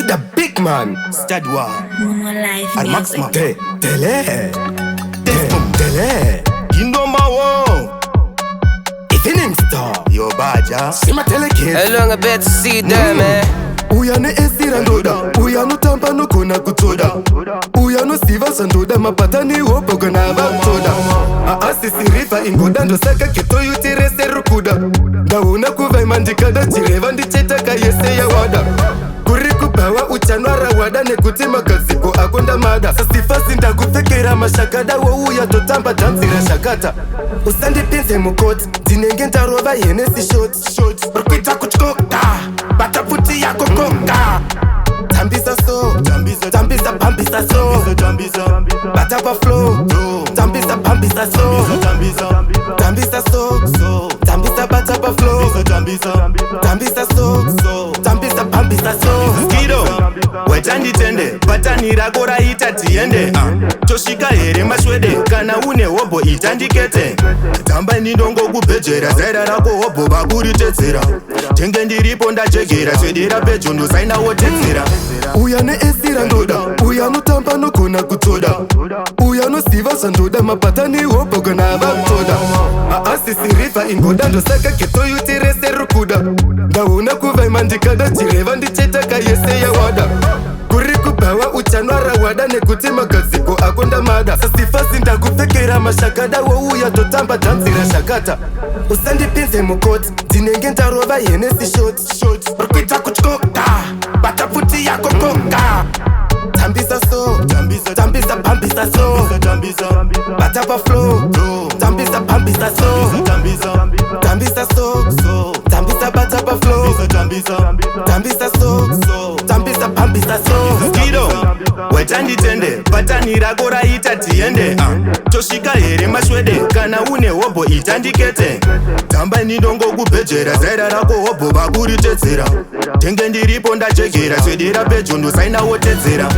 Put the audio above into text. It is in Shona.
Jackie the big man. Stadwa. More life Al music. maximum. Te, tele. Te, tele. Indomawo. Evening star. Yo baja. Shima tele kids. How long I bet to see that, man? Uya neesira ndoda, uya anotamba anogona kutsoda, uya anoziva zvandoda, mabhatani hobho kana vakutoda. Haasisi rivha ingoda, ndosaka ghetto youth rese rikuda. Ndaona kuvaima ndikada chireva ndichetaka yese yawada. Kuri kubhawa uchanwara wada nekuti magadziko ako ndamada. Sasifasi ndakupfekera mashakada, wouya totamba dhanzi rashakata. Usandipinze mukoti, ndinenge ndarova Hennessy shot shot. Uri kuita kutyoka, bata pfuti yako koka. Tambisa so, Tambisa, tambisa pambisa so, Tambisa. Bata pa flow, tambisa pambisa so, Tambisa. Tambisa so, So. Tambisa bata pa flow, Tambisa. Tambisa so, So. Tambisa pambisa so. Skido. Wetanditende bhatani rako raita tiende. Ah, tosvika here maswede? Kana une hobho itandikete, tamba ndinongokubhejera zaira rako hobho vakuritedzera, tenge ndiripo ndajegera, swedera pedyo ndosaina wotedzera. Uya neesira ndoda, uya anotamba anogona kutsoda, uya anoziva zvandoda, mabhatani hobho kana vakutoda. Haasisi rivha ingoda, ndosaka ghetto youth rese rikuda. Ndaona kuvaima ndikada chireva ndichetaka yese yawada. Kuri kubhawa uchanwara wada nekuti magadziko ako ndamada. Sasifasi ndakupfekera mashakada, wouya totamba dhanzi rashakata. Usandipinze mukoti, ndinenge ndarova Hennessy shot shot. Uri kuita kutyoka, bata pfuti yako koka. Tambisa so, Tambisa, tambisa pambisa so, Tambisa. Bata pa flow, tambisa pambisa so, Tambisa. Tambisa so, So. Tambisa bata pa flow, Tambisa. Tambisa so, So. Tambisa pambisa so. Skido. Wetanditende bhatani rako raita tiende. Ah, tosvika here maswede? Kana une hobho itandikete, tamba ndinongokubhejera zaira rako hobho vakuritedzera, tenge ndiripo ndajegera, swedera pedyo ndosaina wotedzera.